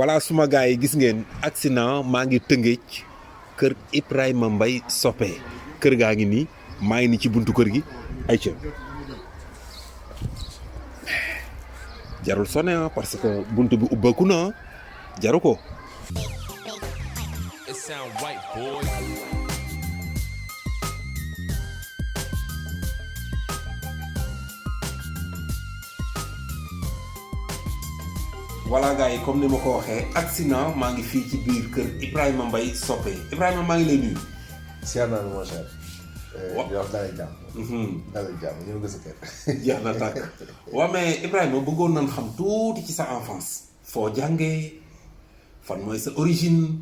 voilà suma gars yi gis ngeen accident maa ngi Tëngéej kër Ibrahima Mbaye Sopé kër gaa ngi nii maa ngi nii ci buntu kër gi ay ca jarul sonné parce que buntu bi ubbeeku na jaru ko. It sound right, boy. voilà gars yi comme ni ma ko waxee accident maa ngi fii ci biir kër Ibrahima Mbaye Sopé Ibrahima maa ngi lay nuyu. siyaar naa mon cher. di wax dalay jàmm. dalay jàmm ñëw nga sa kër. jeex na tàkk waaw mais Ibrahima bëggoon nañ xam tuuti ci sa enfance foo jàngee fan mooy sa origine.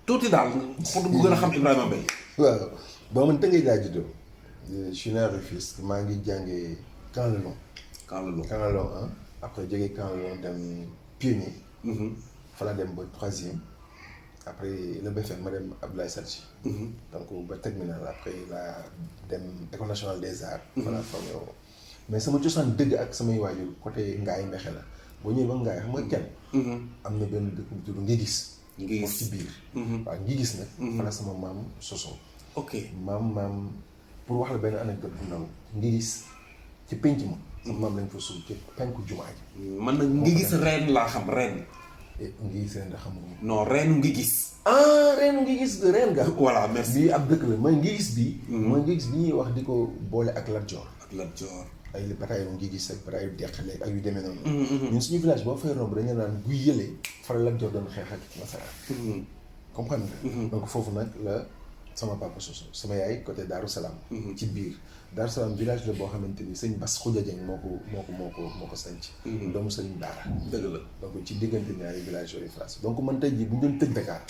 tuuti daal pour bu gën a xam Ibrahima Mbaye. waaw bon man Tëngéej laa juddoo. je suis né à Rufisque maa ngi jàngee Camp le Long. Camp le Long Camp le Long ah après jógee Camp le Long dem Pionnier. fa la dem ba 3e. après le BFM ma dem Abdoulaye Sadji. donc ba terminal après la dem école nationale des arts. fa la formé woo mais sama cosaan dëgg ak samay waajur côté Ngaye Mbexe la boo ñëwee ba Ngaye xam nga kenn. am na benn dëkk bu tudd Ngigis. Ngigis ci biir. waaw Ngigis nag. fa la sama maam sosoo. ok maam pour wax la benn anecdote bu ndaw Ngigis ci penc ma. sama maam lañ fa suul ci penku jumaa ji. man nag Ngigis reen laa xam reen. Ngigis reen nga xamul. non reenu Ngigis. reenu Ngigis reen nga. voilà merci bii ab dëkk la mooy Ngigis bii. mooy Ngigis bi ñuy wax di ko boole ak Lat Joor. ak Lat Joor. ay bataillon Ngigis ak bataillon Deqale ak yu demee noonu. ñun suñu village boo fay romb dañu naan guy yëlee fa la Lat Joor doon xeex ak nasaraan. comprendre nga. donc foofu nag la sama papa soso sama yaay côté Daaru Salaam. ci biir Daaru Salaam village la boo xamante ni sëñ Bass Khoudia Dieng moo ko sanc. doomu sëñ Daara. dëgg la donc ci diggante ñaari village yooyu France donc man tey jii bu ñu doon tëj Dakar.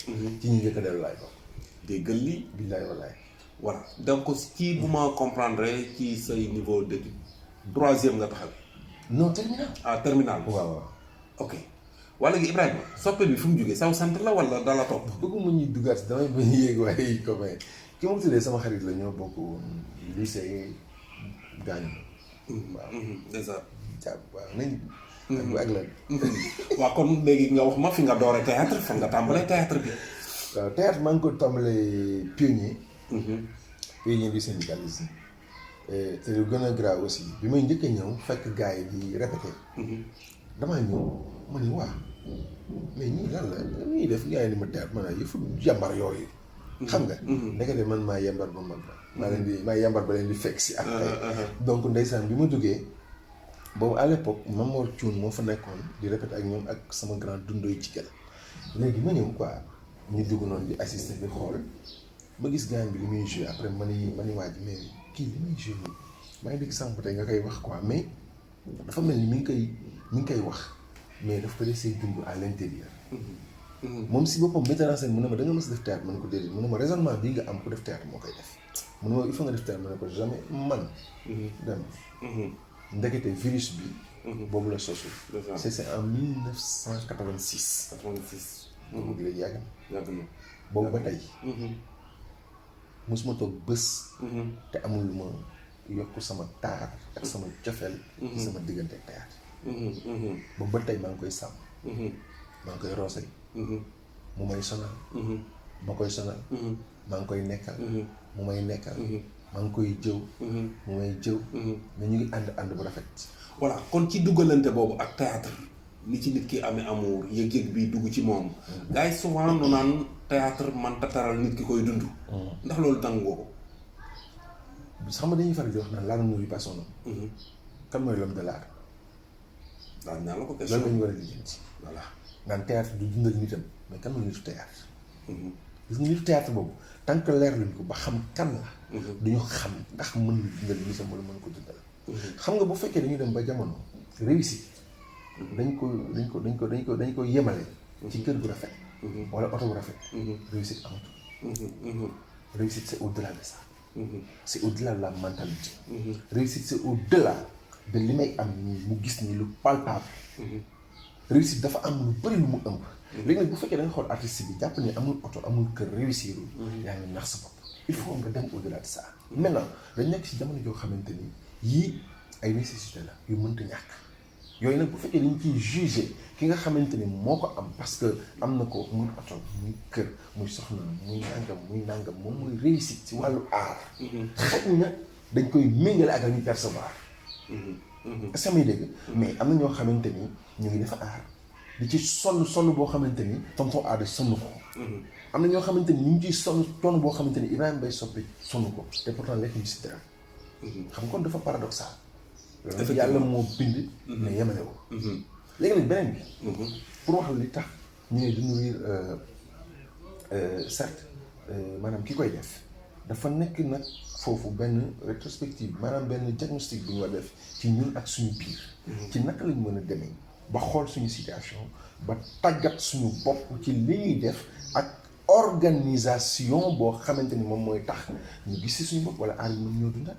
ci ñi njëkk a dellu laay bokk. déggal li billaay wallaay. voilà donc ci bu ma comprendre ci say niveau d'étude 3e nga taxaw. non terminal. terminal. waaw. ok waa léegi Ibrahima Sopé bi fu mu jógee saw sant la wala dala topp. bëgguma ñuy duggaat damay bañ a yéeg waaye copain ki ma tuddee sama xarit la ñoo bokk lycée gaañu. waaw déjà. jàpp waaw nañ. ak lan. waaw kon léegi nga wax ma fi nga doore théâtre fan nga tàmbalee théâtre bi. waaw théâtre maa ngi ko tàmbalee Pionnier. Pionnier du syndicalisme. te lu gën a grave aussi bi may njëkk a ñëw fekk gars yi di répété. damaa ñëw ma ne waa mais ñii lan la ñuy def gars yi di ma théâtre ma ne yëfu jàmbar yooyu. xam nga. ndekete man maa yembar ba mag ba. maa yembar ba leen di fekk si. ak donc ndeysaan bi ma duggee boobu à l'époque Mamor Thioune moo fa nekkoon di répété ak ñoom ak sama grand dundoy ci gën léegi ma ñëw quoi ñu dugg noonu di assister di xool ma gis gars bi li muy joué après ma ni waaj mais kii li muy joué nii maa ngi dégg sànq tey nga koy wax quoi mais dafa mel ni mi ngi koy wax mais daf ko laissé dund à l'intérieur. moom si boppam metteur en scène mu ne ma da nga mës def théâtre ma ne ko déedéet mu ne ma raisonnement bii nga am ku def théâtre moo koy def mu ne ma il faut nga def théâtre ma ne ko jamais man. dem ndekete virus bi. boobu la sosu. c'est en 1986. 86. boobu léegi yàgg na. yàgg na boobu ba tey. mosuma toog bés. te amul lu ma yokk sama taar ak sama cofeel. ci sama diggante ak théâtre. boobu ba tey maa ngi koy sàmm. maa ngi koy roose. mu may sonal. ma koy sonal. maa ngi koy nekkal. mu may nekkal. maa ngi koy jëw. mu may jëw. mais ñu ngi ànd bu rafet. voilà kon ci duggalante boobu ak théâtre ni ci nit ki amee amour yëg-yëg bi dugg ci moom. gars yi souvent nu naan théâtre man tataral nit ki koy dund. ndax loolu tàng nga ko. xam nga dañuy faral di wax naan l'art ne nourrit pas son homme. kan mooy l'homme de l'art. daal naa la ko question loolu la ñu war a lijjanti. voilà naan théâtre du dundal nitam mais kan mooy nitu théâtre. gis nga nitu théâtre boobu tant que leer luñ ko ba xam kan la. duñu xam ndax mën na dundal nitam wala mën ko dundal. xam nga bu fekkee dañu dem ba jamono réussite dañ ko yemale. ci kër gu rafet. wala oto bu rafet. réussite amatul. réussite c'est au-delà de ça. c'est au-delà de la mentalité. réussite c'est au-delà de li may am nii mu gis nii lu palpable. réussite dafa am lu bari lu mu ëmb. léegi nag bu fekkee da nga xool artiste bi jàpp ni amul oto amul kër réussir. yaa ngi nax sa bopp. il faut nga dem au-delà de ça. maintenant dañ nekk ci jamono joo xamante ni yii ay nécessité la yu mënta ñàkk. yooyu nag bu fekkee dañ ciy jugé ki nga xamante ni moo ko am parce que am na ko muy oto muy kër muy soxna muy nangam moom mooy réussite ci wàllu art. xaj na dañ koy méngale ak la ñuy percevoir. est-ce que may dégg. mais am na ñoo xamante ni ñu ngi def art di ci sonn boo xamante ni tonton aada sonn ko. am na ñoo xamante ni ñu ngi ciy sonn boo xamante ni Ibrahima Mbaye Sopé sonn ko te pourtant lekk ñu si dara. xam nga kon dafa paradoxal. loolu yàlla moo bind. ne yemale ko. léegi nag beneen bi. pour wax la li tax ñu ne du nourrir certes maanaam ki koy def dafa nekk nag foofu benn rétrospective maanaam benn diagnostic bu ñu war def ci ñun ak suñu biir. ci naka lañ mën a demee ba xool suñu situation ba tàggat suñu bopp ci li ñuy def ak organisation boo xamante ni moom mooy tax ñu gis ci suñu bopp wala aar yi mën ñoo dundal.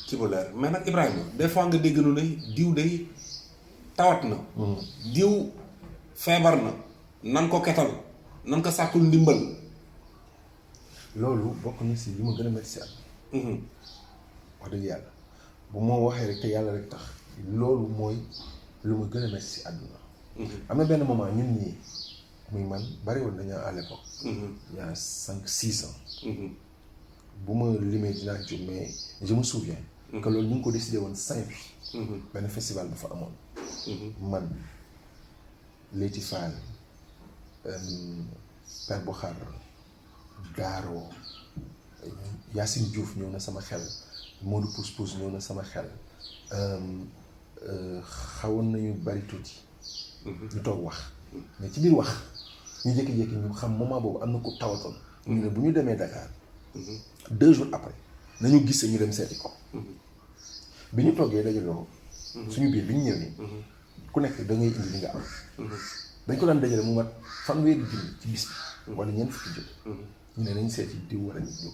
ci bu leer mais nag Ibrahima des fois nga dégg nu ne diw day tawat na. diw feebar na nan ko ketal nan ko sàkkul ndimbal. loolu bokk na si li ma gën a métti si at. wax dëgg yàlla bu ma waxee rek te yàlla rek tax loolu mooy lu ma gën a métti si àdduna. am na benn moment ñun ñii muy man bari woon nañu à l'époque. il y a 5-6 ans. bu ma limee dinaa jóg mais je me souviens. que loolu ñu ngi ko décidé woon Saint-Louis. benn festival bu fa amoon. man Leyti Fall Père Bokhar Daaro Yacine Diouf ñëw na sama xel Modou Pousse Pousse ñëw na sama xel xawoon nañu bari tuuti. ñu toog wax mais ci biir wax ñu jékki-jékki ñu xam moment boobu am na ku tawatoon. ñu ne bu ñu demee Dakar 2 jours après nañu gis ñu dem seeti ko. bi ñu toggee dajaloo suñu biir bi ñu ñëwee ku nekk da ngay indi li nga am. dañ ko daan dajale mu mat fanweeri junni ci bis bi wala ñeent fukki junni ñu ne nañ seeti diw wala ñu diw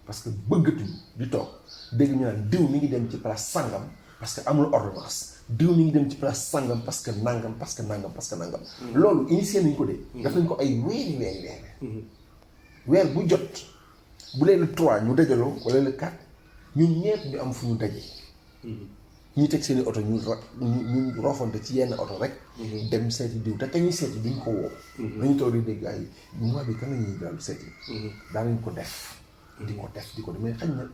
parce que bëggatuñ di toog dégg ñu naan diw mi ngi dem ci place sangam parce que amul ordonnance diw mi ngi dem ci place sangam parce que nangam parce que nangam parce que nangam. loolu initié nañ ko de. def nañ ko ay weer bu jot bu leen le 3 ñu dajaloo wala le 4 ñun ñepp ñu am fu ñu daje. ñuy teg seen i oto ñu roofante ci yenn oto rek. dem seeti diw te kañuy seeti duñ ko woo. nañu toog di dégg ay mois bi kan la ñuy daal seeti. daanañ ko def. di ko def mais xañ na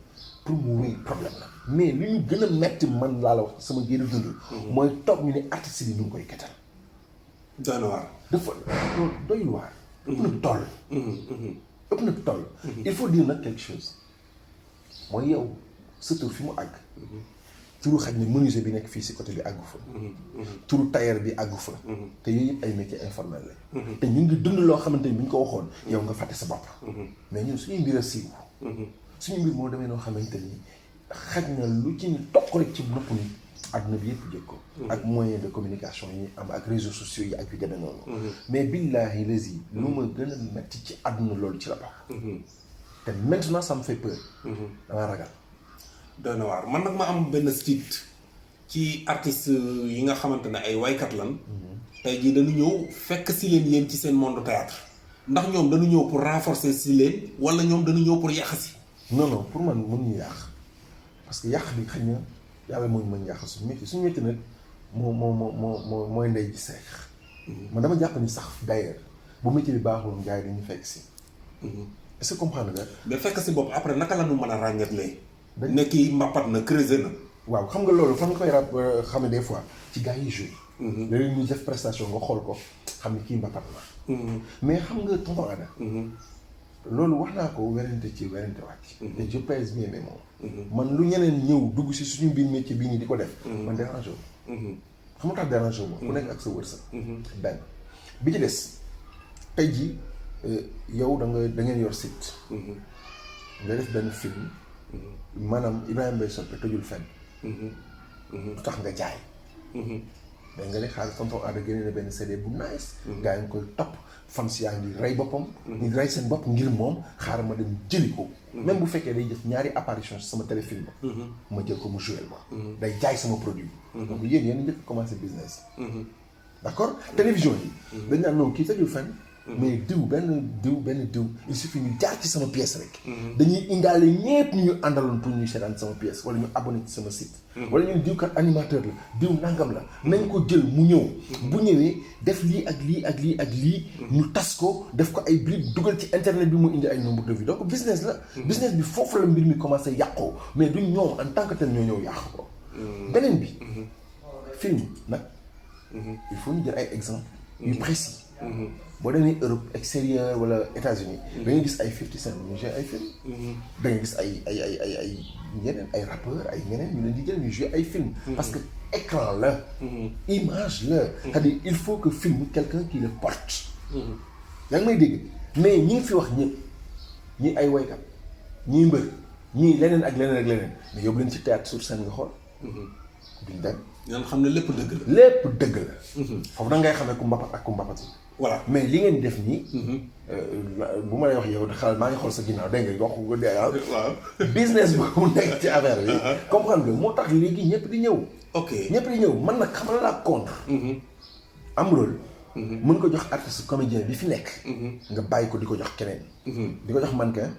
pour mu wéy problème la. mais li ñu gën a metti man laa la wax sama génn dund. mooy toog ñu ne artiste bi ñu ngi koy ketal. doy na waar. dafa doy waar. ëpp na toll. ëpp na toll. il faut dire nag quelque chose mooy yow surtout fi mu àgg. turu xaj ne menuisier bi nekk fii si côté bi àggu fa. turu tailleur bi àggu fa. te yooyu yëpp ay métiers informels la. te ñu ngi dund loo xamante ni bu ñu ko waxoon yow nga fàtte sa bopp. mais ñun suñuy mbir a siiw. suñu mbir moo demee noo xamante ni xaj na lu ci toq rek ci nopp ni àdduna bi yëpp jëkk ko. ak moyen de communication yi am ak réseaux sociaux yi ak yu demee noonu. mais billaahi lazi lu ma gën a metti ci àdduna loolu ci la bokk. te maintenant ça me fait peur. damaa ragal. doy na waar man nag ma am benn site ci artistes yi nga xamante ne ay waykat lan. tey jii dañu ñëw fekk si leen yéen ci seen monde théâtre ndax ñoom dañu ñëw pour renforcer si leen wala ñoom dañu ñëw pour yàq si. non pour man mënuñu yàq parce que yàq bi xëy na yàlla moo ñu mën yàq suñu métier nag mooy ndey ji seex. man dama jàpp ni sax d'ailleurs bu métier bi baaxul gars yi dañu fekk si. est-ce que comprendre nga. mais fekk si bopp après naka la ñu mën a ràññatlee. ne kii mbappat na creusé na. waaw xam nga loolu fan nga koy xam ne des fois ci gars yi joué. léeg-léeg ñu def prestation nga xool ko xam ne kii mbappat na. mais xam nga tonton Ada. loolu wax naa ko werante wàcc. te je pèse bien mes mots. man lu ñeneen ñëw dugg si suñu biir métier bii nii di ko def. man dérangé wu. xam nga tax dérangé wu ma. ku nekk ak sa wërsëg. benn bi ci des tey jii yow da ngeen yor site. nga def benn film. maanaam Ibrahima Mbaye Sopé tëjul fenn. lu tax nga jaay. mais nga ne xaalis tonton Ada génne na benn CD bu nice. gaa yi ngi koy topp fans yaa ngi rey boppam. ñu rey seen bopp ngir moom xaaral ma dem jëli ko. même bu fekkee day def ñaari apparition sama téléfilm. ma jël ko mu joué ma. day jaay sama produit. donc yéen njëkk commencé business. d'accord télévision yi. dañ naan non kii tëjul fenn mais diw il suffit ñu jaar ci sama pièce rek. dañuy indaale ñépp ñu àndaloon pour ñu seetaan sama pièce wala ñu abonné ci sama site. wala ñu diw kat animateur la diw nangam la. nañ ko jël mu ñëw. bu ñëwee def lii ak lii ak lii ak lii. ñu tas ko def ko ay briques dugal ci internet bi mu indi ay nombre de vues donc business la. business bi foofu la mbir mi commencé yàqoo mais duñ ñoom en tant que tel ñoo ñëw yàq ko. beneen bi. film nag. il faut ñu jël ay exemples yu précis. boo demee Europe extérieur wala États-Unis da ngay gis ay 50 Cent ñu joué ay film. da ngay gis ay ñeneen ay rappeurs ay ñeneen ñu leen di jël ñu joué ay film. parce que écran la. image la. c'est-à-dire il faut que film quelqu'un qui le porte. yaa ngi may dégg mais ñi ngi fi wax ñëpp ñi ay woykat ñii mbër ñii leneen ak leneen ak leneen mais yóbbu leen ci théâtre sur scène nga xool. duñ dem. ngeen xam ne lépp dëgg la. lépp dëgg la. foofu da ngay xamee ku mbapat ak ku mbapat. voilà mais li ngeen def nii. bu ma lay wax yow xel maa ngi xool sa ginnaaw dégg nga wax ko dee ah. waaw business bu nekk ci affaire bi. comprendre nga moo tax léegi ñëpp di ñëw. ok ñëpp di ñëw man nag xamal laa contre. am rôle. mën ko jox artiste comédien bi fi nekk. nga bàyyi ko di ko jox keneen. di ko jox mannequin.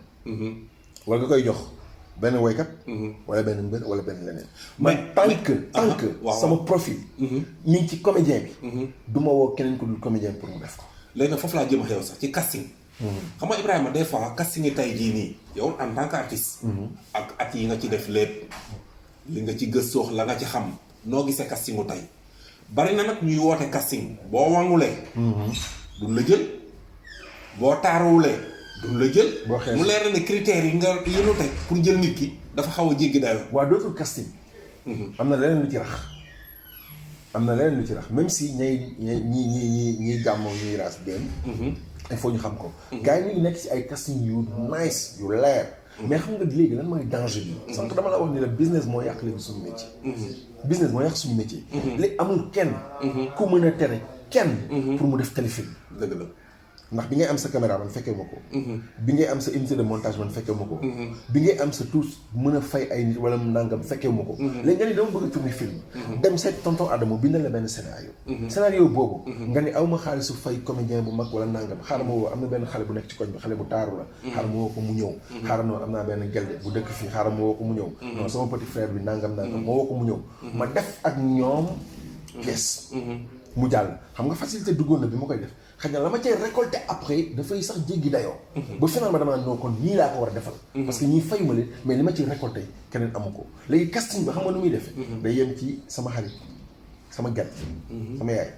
wala nga koy jox. benn woykat. wala benn mbër wala benn leneen. man tant que sama profil. mi ngi ci comédien bi. du ma woo keneen ko dul comédien pour mu def ko. léegi nag foofu laa jëm ak yow sax ci casting. xam nga Ibrahima des fois casting yi tey jii nii yow en tant qu'artiste. ak at yi nga ci def lépp. li nga ci gëstoo la nga ci xam noo gisee castingu tey. bari na nag ñuy woote casting boo wangulee. duñ la jël boo taaruwulee. duñ la jël. mu leer na ne critères yi nga yi ñu teg pour jël nit ki dafa xaw a jéggi dayoo. waaw dootul casting. am na leneen lu ci rax. même si ñiy gàmmoo ñuy raas dem. il faut ñu xam ko. gars yi ñu ngi nekk ci ay casting yu nice yu leer. mais xam nga léegi lan mooy danger bi. sànq dama la wax ni la business moo yàq léegi suñu métier. business moo yàq suñu métier. léegi amul kenn. ku mën a tere kenn. pour mu def téléfilm. dëgg la. ndax bi ngay am sa caméra man fekkee ma ko. bi ngay am sa unité de montage man fekkee ma ko. bi ngay am sa tous mën a fay ay nit wala nangam fekkee ma ko. léegi nga ni dama bëgg a tourner film. dem seet tonton Adamo bindal la benn scénario. scénario boobu. nga ni aw ma xaalisu fay comédien bu mag wala nangam xaaral ma woo am na benn xale bu nekk ci koñ bi xale bu taaru la. xaaral ma woo ko mu ñëw. xaaral ma am naa benn gelde bu dëkk fii xaaral ma woo ko mu ñëw. non sama petit frère bi nangam ma woo ko mu ñëw. ma def ak ñoom yes. mu jàll xam nga facilité duggoon na bi ma koy def xëy na la ma cay récolté après dafay sax jéggi dayoo. ba finalement dama naan non kon nii laa ko war a defal. parce que ñii fay ma leen mais li ma ciy récolté keneen amu ko léegi casting ba xam nga nu muy defee. day yem ci sama xarit sama gat sama yaay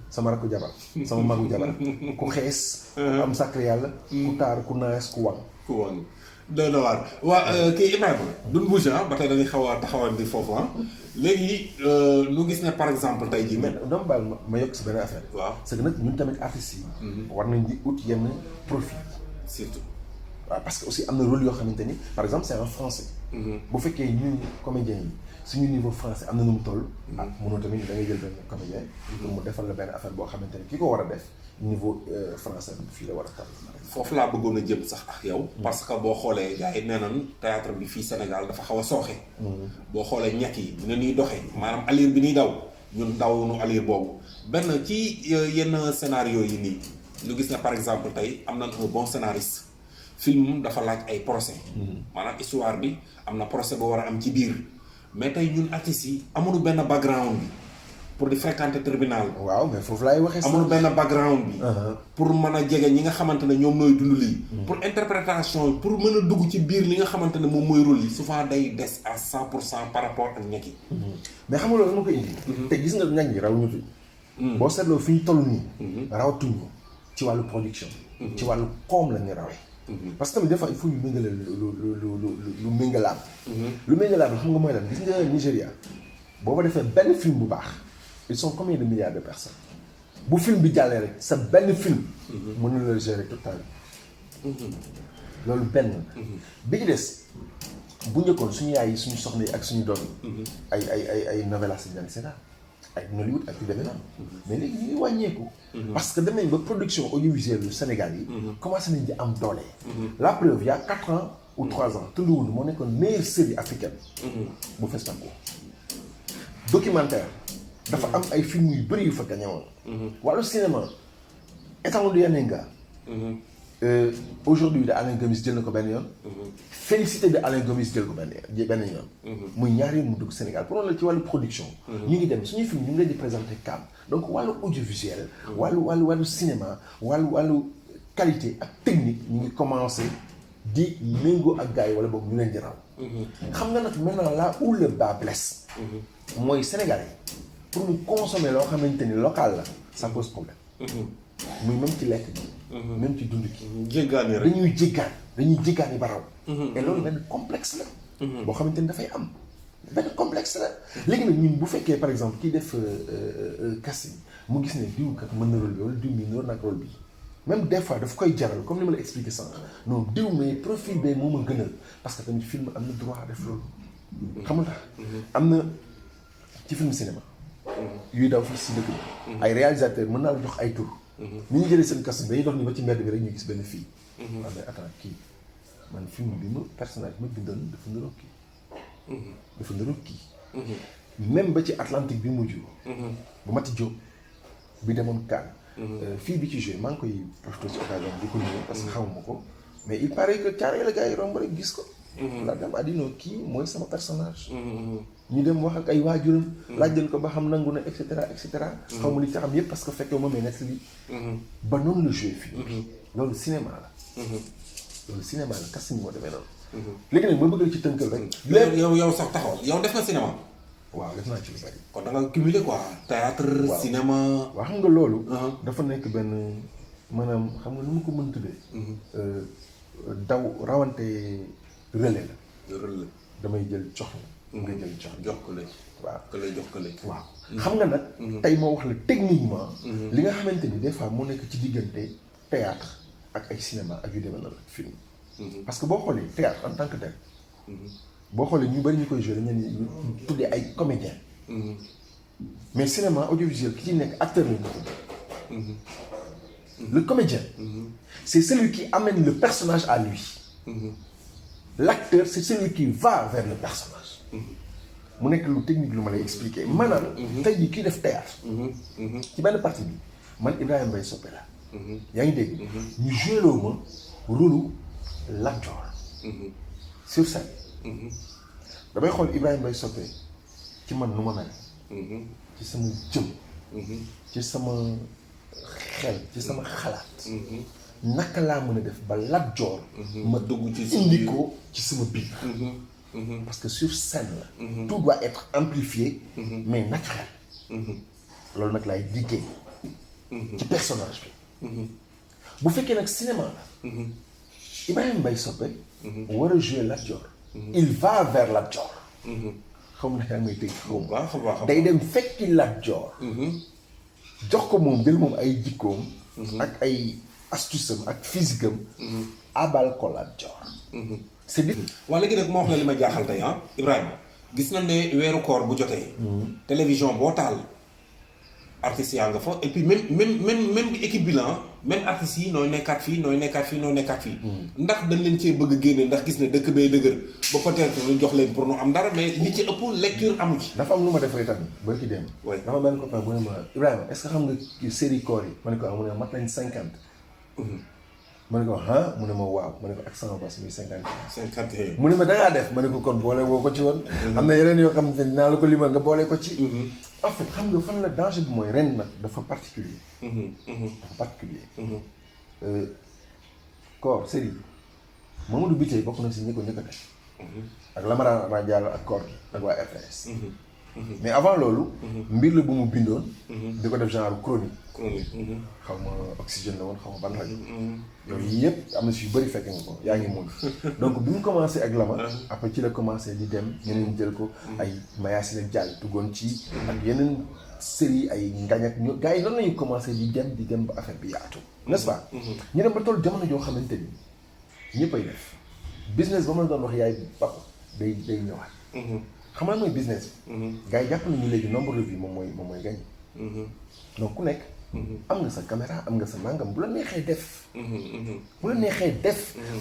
sama rakku jabar sama magu jabar ku xees. ku am sacré yàlla. ku taar ku naas ku wang. doy na waar waa kii Ibrahima duñ bouge ba tey dañuy xaw a taxawal di foofu léegi lu gis ne par exemple tey jii. mais dama baal ma yokk si benn affaire. waaw c'est que nag ñun tamit artistes yi. war nañ di ut yenn profit. surtout. waaw parce que aussi am na rôle yoo xamante ni par exemple c'est en français. bu fekkee ñun comédiens yi suñu niveau français am na nu mu toll. mënoo tamit da ngay jël benn comédien. pour mu defal la benn affaire boo xamante ni ki ko war a def niveau français bi fii la war a toll. foofu laa bëggoon a jëm sax ak yow. parce que boo xoolee gars yi nee nañ théâtre bi fii Sénégal dafa xaw a sooxe. boo xoolee ñett yi dina ñuy doxee maanaam allure bi ñuy daw ñun dawuñu allure boobu benn ci yenn scénario yi nii ñu gis ne par exemple tey am nañ un bon scénariste film dafa laaj ay procès. maanaam histoire bi am na procès ba war a am ci biir mais tey ñun artistes yi amuñu benn background bi. pour di fréquenter tribunal. waaw mais foofu laay waxee. amul benn background bi. pour mën a jege ñi nga xamante ne ñoom nooy dund lii. pour interprétation pour mën a dugg ci biir li nga xamante ne moom mooy rôle yi souvent day des à 100% par rapport ak ñekk yi. mais xam nga loolu dama koy indi. te gis nga ñag ñi raw ñu fi. boo seetloo fi ñu toll nii. rawatuñu ci wàllu production. ci wàllu koom la ñu rawee. parce que tamit des fois il faut ñu méngale lu méngalaab. lu méngalaab xam nga mooy lan gis nga Nigéria boo ko defee benn film bu baax. ils sont combien de milliards de personnes bu film bi jàllee rek sa benn film. mën na la gérer total. loolu benn. bi ci des bu njëkkoon suñu yaay yi suñu soxna yi ak suñu doom yi. ay novelas yi daan seetaan ay Nollywood ak yu demee noonu. mais léegi ñu ngi wàññeeku. parce que dem nañ ba production audiovisuelle yu Sénégal yi. commencé nañ di am doole. la preuve il y a 4 ans ou 3 ans Tollywood moo nekkoon meilleure série africaine. bu Festanko. documentaire. dafa am ay film yu bëri yu fa gagné woon. wàllu cinéma Étalon de Yanenga. Aujourd'hui de Alain Gomis jël na ko benn yoon. Félicité de Alain Gomis jël ko benn yoon. muy ñaari mu dugg Sénégal pour la ci wàllu production. ñu ngi dem suñuy film ñu ngi leen di présenter Cannes donc wàllu audiovisuel. wàllu cinéma wàllu qualité ak technique ñu ngi commencé di méngoo ak gars yi wala boog ñu leen di raw. xam nga nag maintenant là où le bas blesse. mooy Sénégalais pour mu consommer loo xamante ni local la ça pose problème. muy même ci lekk gi. même ci dund gi. jéggaani rek dañuy jéggaani ba raw. et loolu benn complexe la. boo xamante ni dafay am benn complexe la. léegi nag ñun bu fekkee par exemple kii def casting mu gis ne diw kat mën na rôle bi wala diw mi noonu nag rôle bi même des fois daf koy jaral comme ni ma la expliqué sànq non diw mais profil bee moo ma gënal parce que tamit film am na droit def loolu. xam nga am na ci film cinéma. yuy daw fii si dëkk bi. ay réalisateur mën naa la jox ay tur. ni ñu jëlee seen casting dañuy dox ni ba ci mbedd bi rek ñu gis benn fille. waaw mais attends kii man film bi ma personnage bi ma bindoon dafa niroog kii. dafa niroog kii. même ba ci Atlantique bi mujj. bu Mati Diop bi demoon Cannes. fii bi ci joué maa ngi koy profité ci occasion di ko ñëw parce que xamuma ko mais il paraît que caare la gars yi romb rek gis ko. la dem addinoo kii mooy sama personnage. ñu dem wax ak ay waajuram. laaj leen ko ba xam nangu na et cetera et cetera. xaw ma li ci xam yëpp parce que fekkee ma may nekk lii. ba noonu la joué fii. loolu cinéma la. loolu cinéma la casting moo demee noonu. léegi nag ma bëgg ci tënkal rek. léegi yow sax taxawal yow def na cinéma. waaw def naa ci lu bari. kon da nga cumulé quoi. théâtre cinéma. waaw xam nga loolu. dafa nekk benn maanaam xam nga nu mu ko mën tuddee. daw rawante relais la. relais damay jël jox la. nga jël jox ko léegi. waaw ko lay jox ko léegi. waaw xam nga nag. tey moo wax la techniquement. li nga xamante ni des fois moo nekk ci diggante théâtre ak ay cinéma ak yu demee noonu film. parce que boo xoolee théâtre en tant que tel. boo xoolee ñu bari ñu koy joué dañu leen di tuddee ay comédiens. mais cinéma audiovisuel ki ci nekk acteur lañ ko tuddee. le comédien. c'est celui qui amène le personnage à lui. L'acteur c'est celui qui va vers le personnage. mu nekk lu technique lu ma lay expliquer maanaam. tey jii kii def théâtre. ci benn partie bi man Ibrahima Mbaye Sopé la. yaa ngi dégg. ñu joué loo ma rôle Lat Dior. sur scène. damay xool Ibrahima Mbaye Sopé ci man nu ma mel. ci sama jëm. ci sama xel ci sama xalaat. naka laa mën a def ba Lat Dior. ma dugg ci indi ko ci sama biir. parce que sur scène la. tout doit être amplifié. mais naturel. loolu nag laay liggéey. ci personnage bi. bu fekkee nag cinéma la. Ibrahima Mbaye Sopé. war a jouer Lat Dior. il va vers Lat Dior. xam na yaa ngi may dégg xaw ma. day dem fekki Lat Dior. jox ko moom jël moom ay jikkoom. ak ay astuce am ak physique am. abal ko Lat Dior. c'est bien. waaw léegi nag moo wax la li ma jaaxal tey Ibrahima gis nañ ne weeru koor bu jotee. télévision boo taal artistes yaa nga fa et puis même équipe bi la même artistes yi nooy nekkaat fii ndax dañ leen cee bëgg a génne ndax gis ne dëkk bee dëgër ba peut-être ñu jox leen pour nu am dara mais li ci ëpp lecture amu ci. dafa am lu ma def rek tamit ba ci dem. dafa benn copain bu ne ma Ibrahima est-ce que xam nga série koor yi ma ne ko mu ne mat nañ 50. ma ne ko mu ne ma waaw ma ne ko ak sama bas muy 51. mu ne ma dangaa def ma ne ko kon boole woo ko ci woon. am na yeneen yoo xam ne dinaa la ko limal nga boole ko ci. en fait xam nga fan la danger bi mooy ren nag dafa particulier. dafa particulier. koor série Mamadou Biteye bokk na si ñi ko njëkk a def. ak Lamara Diallo ak koor gi ak waa RTS. mais avant loolu. mbir la bu mu bindoon. di ko def genre chronique. xaw ma oxygène la woon xaw ma ban rajo. yooyu yëpp am na si yu bëri fekk nga ko yaa ngi mun. donc bi mu commencé ak Lama. après ci la commencé di dem ñeneen jël ko. ay Mayacine Diallo duggoon ci. ak yeneen série ay ngañ ak ñoom gars yi noonu lañuy commencé di dem ba affaire bi yaatu. n'est-ce pas. ñu dem ba toll jamono joo xamante ni ñëppay def. business ba ma la doon wax yaay ba day ñëwaat. xam nga mooy business bi. gars yi jàpp nañu léegi nombre de vues moom mooy gañ. donc ku nekk. am nga sa caméra am nga sa nangam bu la neexee def.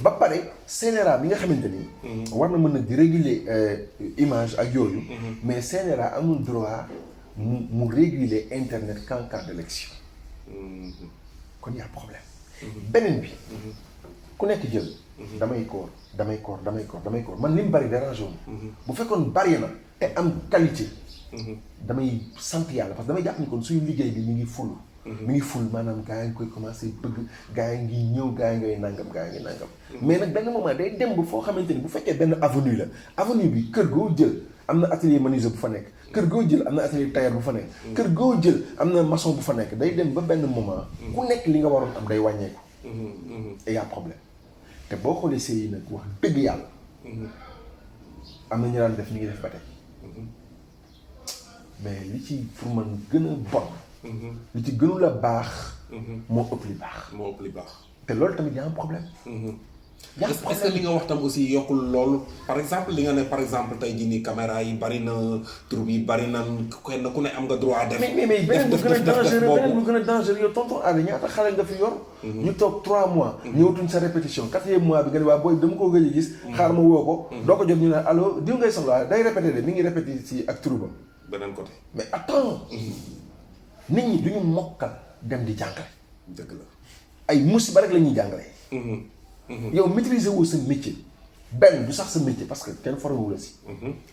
ba pare CNRA bi nga xamante ni. war na mën na di réguler image ak yooyu. mais CNRA amul droit mu réguler internet qu'en cas d'élection. kon y a problème. beneen bi. ku nekk jël. damay koor man li mu bari dérangé wu. bu fekkoon bari na te am qualité. damay sant yàlla parce que damay jàpp ni kon suñu liggéey bi mi ngi ful. mi ngi ful maanaam gaa yi koy commencé bëgg gaa yi ngi ñëw gaa yi ngay nangam. mais nag benn moment day dem ba foo xamante ni bu fekkee benn avenue la avenue bi kër goo jël am na atelier menuisier bu fa nekk. kër goo jël am na atelier tailleur bu fa nekk. kër goo jël am na maçon bu fa nekk day dem ba benn moment. ku nekk li nga waroon am day wàññeeku. et y a problème te boo xoolee sëy yi nag wax dëgg yàlla. am na ñu daan def ñu ngi def ba tey. mais li ci pour man gën a bon. li ci gënul a baax. moo ëpp li baax. te loolu tamit y a un problème. est-ce que li nga wax tam aussi yokkul loolu par exemple li nga ne par exemple tey jii nii caméra yi bari na troupe yi bari na kenn ku ne am nga droit def. mais beneen bu gën a dangereux yow tonton Ada ñaata xale nga fi yor. ñu toog 3 mois. ñëwatuñ sa répétition 4e mois bi nga ne waa booy dama koo gëj a gis. xaar ma woo ko. doo ko jot ñu ne allo diw ngay soxla day répété de mi ngi répété si ak troupe am. beneen côté. mais attends. nit ñi duñu mokkal dem di jàngale. dëgg la ay musiba rek la ñuy jàngalee. yow maîtriser woo sa métier benn du sax sa métier parce que kenn formé wu la si.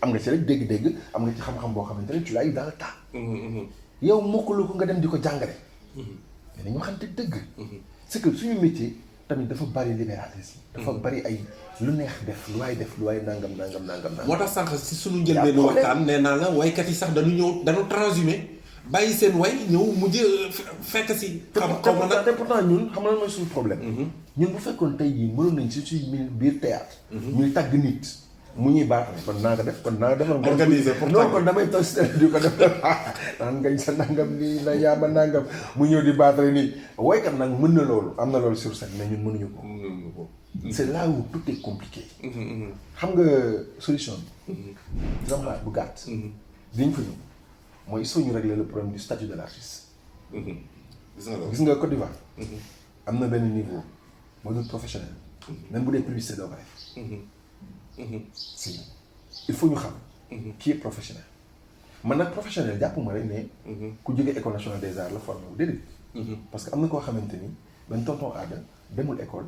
am nga ci rek dégg-dégg am nga ci xam-xam boo xamante ne tu l'as eu dans le tas. yow mokkaloo ko nga dem di ko jàngale. mais dañu waxante dëgg. c'est que suñu métier tamit dafa bari libéralisme. dafa bari ay lu neex def lu waay nangam. moo tax sànq si suñu njëlbéenu waxtaan nee naa la waykat yi sax dañu transhumé. bàyyi seen way ñëw mujj fekk si. te pourtant ñun xam nga lan mooy suñu problème. ñun bu fekkoon tey jii mënoon nañ si suñu biir théâtre. ñuy tagg nit mu ñuy baax kon naa ko def kon naa ko defal. organiser pour non kon damay toog si di ko def naan ngañ sa nangam nii na yaama nangam mu ñëw di baatare nii woykat nag mën na loolu am na loolu sur scène mais ñun mënuñu ko. c'est là où tout est compliqué. xam nga solution bi. exemple bu gàtt. diñ fa ñëw. mooy il faut ñu régler le problème du statut de l'artiste. gis nga Côte d'Ivoire. am na benn niveau moo dul professionnel. même bu dee publicité doo ko def. si il faut ñu xam. qui est professionnel. man nag professionnel jàpp ma rek ne. ku jógee école nationale des arts la formé wu déedéet. parce que am na koo xamante ni benn tonton Ada demul école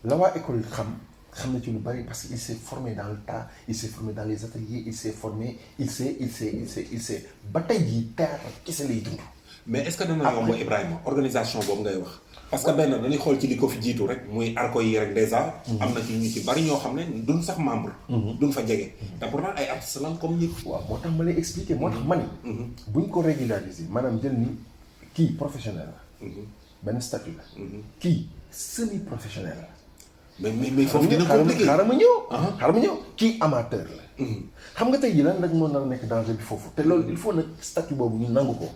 la waa école xam na ci lu bari parce que il s'est formé dans le tas il s'est formé dans les ateliers il s'est formé il sait ba tey jii théâtre kese lay dund. mais est-ce que dana yomb Ibrahima organisation boobu ngay wax. parce que benn dañuy xool ci li ko fi jiitu rek muy arco yi rek déjà. am na ci ñu ci bari ñoo xam ne duñ sax membre. duñ fa jege. te pourtant ay artistes lan comme ñëpp. waaw moo tax ma lay expliquer moo tax ma ni. buñ ko régulariser maanaam jël ni kii professionnel la. benn statut la. kii semi professionnel la. mais foofu dina compliqué xaaral ma ñëw kii amateur la. xam nga tey jii lan rek moo nar a nekk danger bi foofu te loolu il faut nag statut boobu ñu nangu ko.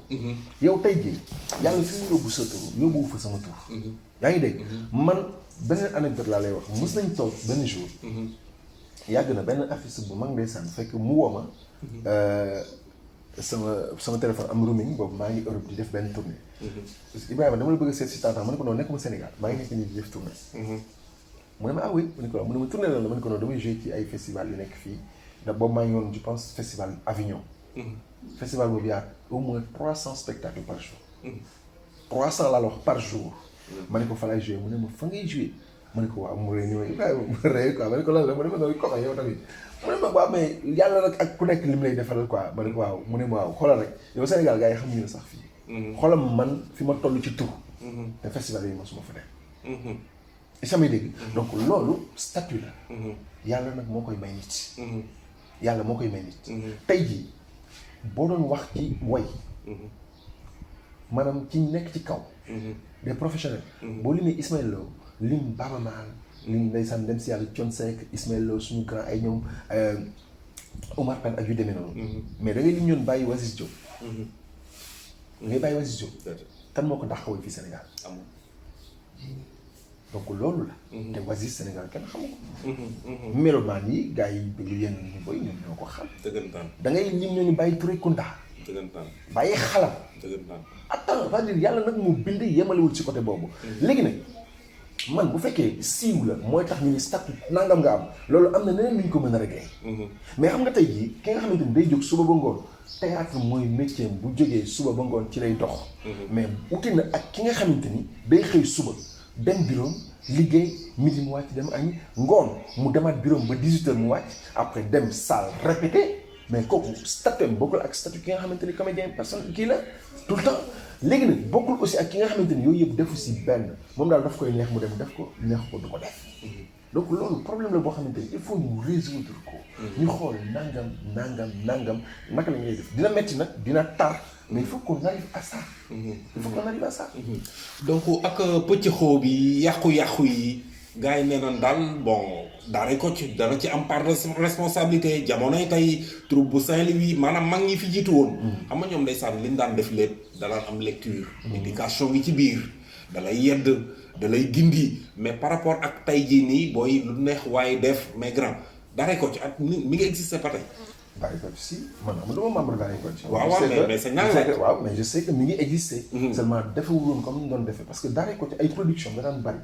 yow tey jii yàlla fi mu yóbbu sa tur yóbbuwu fa sama tur. yaa ngi dégg man beneen anecdote laa lay wax mës nañ toog benn jour. yàgg na benn artiste bu mag ndeysaan fekk mu woo ma. sama téléphone am roaming boobu maa ngi Europe di def benn tournée. parce que Ibrahima dama la bëgg a seet si temps ma ne ko noonu nekkuma Sénégal maa ngi nekk nii di def tournée. mu ne ma ah oui ma ne ko waaw mu ne ma tourné la ma ne ko noonu damay joué ci ay festival yu nekk fii da boobu maa ngi woon je pense festival Avignon. festival boobu yaa au moins 300 spectacles par jour. 300 laa la wax par jour. ma ne ko fa lay joué mu ne ma fa ngay joué ma ne ko waaw mu rëy nii ma rëy quoi ma ne ko lan la ma ne ma nooy kooka yow tamit mu ne ma waaw mais yàlla rek ak ku nekk li mu lay defal quoi ma ne ko waaw mu ne ma waaw xoolal rek yow Sénégal gars yi xamuñu ne sax fii. xoolal man fi ma toll ci tur. te festival yi mosuma fa dem. samay dégg donc loolu statut la. yàlla nag moo koy may nit. yàlla moo koy may nit. tey jii boo doon wax ci way maanaam ci nekk ci kaw. des professionnels. boo limee Ismaël Lo lim Baba Maal lim ndeysaan dem si yàlla Thione Seck Ismaël Lo suñu grand ay ñoom Omar Pène ak yu demee noonu. mais da ngay lim ñoon bàyyi Wasis Diop. ngay bàyyi Wasis Diop. kan moo ko dàq way fii Sénégal. donc loolu la. te Wasis Sénégal kenn xamu ko. melomaan yi gars yi bëgg yenn ñu boy ñoom ñoo ko xam. dëggantaan da ngay lim ñooñu bàyyi Touré Kunda. dëggantaan bàyyi xalam. dëggantaan attends c'est-à-dire yàlla nag mu bind yemalewul ci côté boobu. léegi nag man bu fekkee siiw la mooy tax ñu ni statut nangam nga am loolu am na neneen lu ñu ko mën a régler. mais xam nga tey jii ki nga xamante ni day jóg suba ba ngoon théâtre mooy métier bu jógee suba ba ngoon ci lay dox. mais uti na ak ki nga xamante ni day xëy suba dem bureau liggéey midi mu wàcc dem añ ngoon mu demaat bureau ba 18h mu wàcc après dem salle répété mais kooku statut bokkul ak statut ki nga xamante ni comédien personne kii la tout le temps. léegi nag bokkul aussi ak ki nga xamante ni yooyu yëpp defu si benn moom daal daf koy neex mu dem def ko neex ko du ko def donc loolu problème la boo xamante ni il faut ñu résoudre ko. ñu xool nangam naka la ñuy def dina metti nag dina tar mais il faut qu'on arrive à ça. il faut qu'on arrive à ça. donc ak pëcc xoo bi yàqu-yàqu yi gars yi nee nañ daal bon daaray Kocc dana ci am part de responsabilité jamonoy tey troupe bu Saint-Louis maanaam mag ñi fi jiitu woon. xam nga ñoom ndeysaan li ñu daan def lépp danaan am lecture. éducation gi ci biir da lay yedd da lay gindi mais par rapport ak tey jii nii booy lu neex waaye def mais grand daaray Kocc ak mi ngi existé ba tey. Daaray Kocc si man am dama membre Daaray Kocc. waaw mais c'est ñaar waaw mais je sais que mi ngi existé. seulement defewul woon comme ni ñu doon defee parce que Daaray Kocc ay production da daan bari.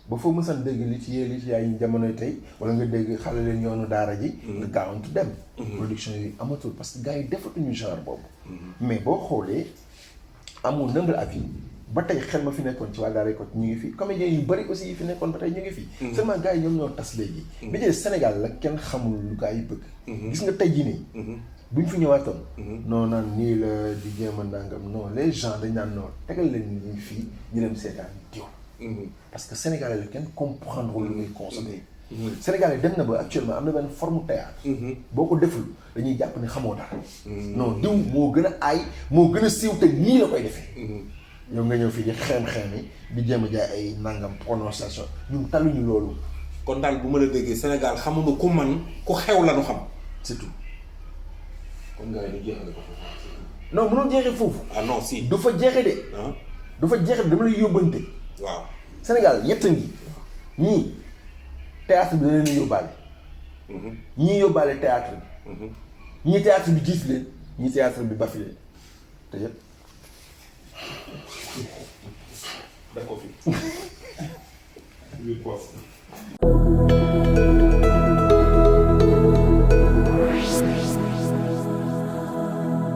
ba foo mësan dégg li ci yaay jamonoy tey wala nga dégg xale leen yoonu daara ji. nga gaawantu dem. production yooyu amatul parce que gars yi defatuñu genre boobu. mais boo xoolee amul number avis ba tey xel ma fi nekkoon ci waa Daaray Kocc ñu ngi fi comédiens yu bari aussi yi fi nekkoon ba tey ñu ngi fi. seulement gars yi ñoom ñoo tas léegi. bi jëlee Sénégal la kenn xamul lu gars yi bëgg. gis nga tey jii nii. bu ñu fi ñëwaatoon. non naan nii la di jéem a nangam non les gens dañ naan non tegal leen ni fii ñu dem seetaan diw. parce que Sénégalais la kenn comprendre lu muy consommer. Sénégalais dem na ba actuellement am na benn forme théâtre. boo ko deful dañuy jàpp ne xamoo dara. non diw moo gën a aay moo gën a siiw te nii la koy defee. yow nga ñëw fii di xeem-xeem yi di jéem a jaay ay nangam prononciation ñun taluñu loolu. kon daal bu ma la déggee Sénégal xamuñu ku man ku xew la ñu xam. c'est tout. kon gars yi du jeexale ko foofu. non mënoo jeexee foofu. ah non si. du fa jeexee de. du fa jeexee dama lay yóbbante. waaw Sénégal yett ngi ñii théâtre bi da leen yóbbaale. ñii yóbbaale théâtre bi. ñii théâtre bi jiit leen ñii théâtre bi bafi leen te yëpp. def ko fi.